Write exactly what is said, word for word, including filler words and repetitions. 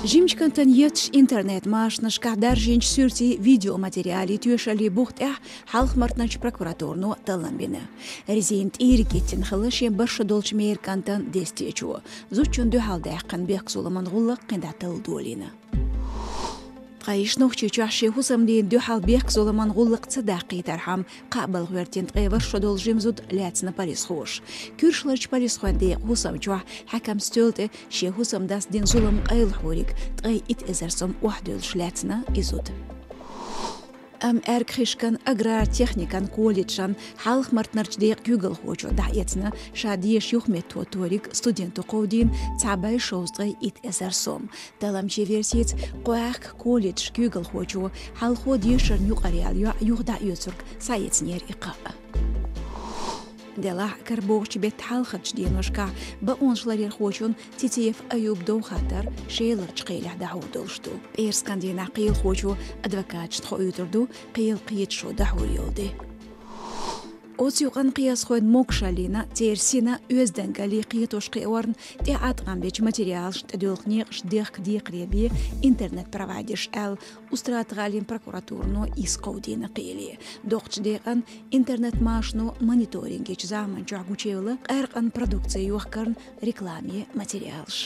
Жимчу кантана етташ интернет-машанашкахь даржийначу суьртийн, видеоматериалан тоьшаллин бух тӀехь Хьалха-Мартанарчу прокуратуро таллам бина. Резина тӀийриг йиттина хилла шен барх шо долчу меран кантан дестечо. Зудчунна дуьхьал даьккхина бехк-зуламан гӀуллакх кхин дӀа талла долийна. Ткъа иштта Нохчийчохь шен хӀусамдина дуьхьал бехк-зуламан гӀуллакх ца даккхийтархьама, кхаа балха гӀоьртина ткъе ворхӀ шо долу жима зуда лаьцна полисхоша. Куьршхалларчу полисхойн декъан хӀусам чохь хьаькам стоьла тӀе шен хӀусамдас дина зулам къайлахьориг ткъе итт эзар сом охьадуьллуш лаьцна и зуда. Амма Аьргхишкан аграр-техникан колледжан Хьалха-Мартанарчу декъан куьйгалхочо дӀаэцна ша деша юхаметта тоьриг студенто кховдийна цхьа бӀе шовзткъе итт эзар сом. Талламчийн версица, кху аьхка колледжан куьйгалхочо хьалхо дешарна юкъараяьлла йоӀ юха дӀаоьцург схьаэцнера и кхаъ. Делахь а, кара богӀучу беттан хьалхарчу деношкахь бакъонаш ларъярхочун Цицеев Аюбан дов хаттар Шеларчу кхелехь дӀахьур долуш ду. ПӀераскан дийнахь кхелахочо адвокаташна хоуьйтур ду кхелан кхеташо дӀахьур йолу де. Оцу юкъанна кхиазхойн могушаллина, церан сина оьздангаллин кхетош кхиорна, тӀеӀаткъам бечу материалашна тӀедоьлху некъаш дехка декхаре бе интернет-провайдерш аьлла, Устрада-ГӀалин прокуратуро иза кховдийна кхеле. Доккхачу декъана интернет-машано мониторингечу заманчохь гучуевлла къаьркъанан продукци йохкарна рекламин материалаш.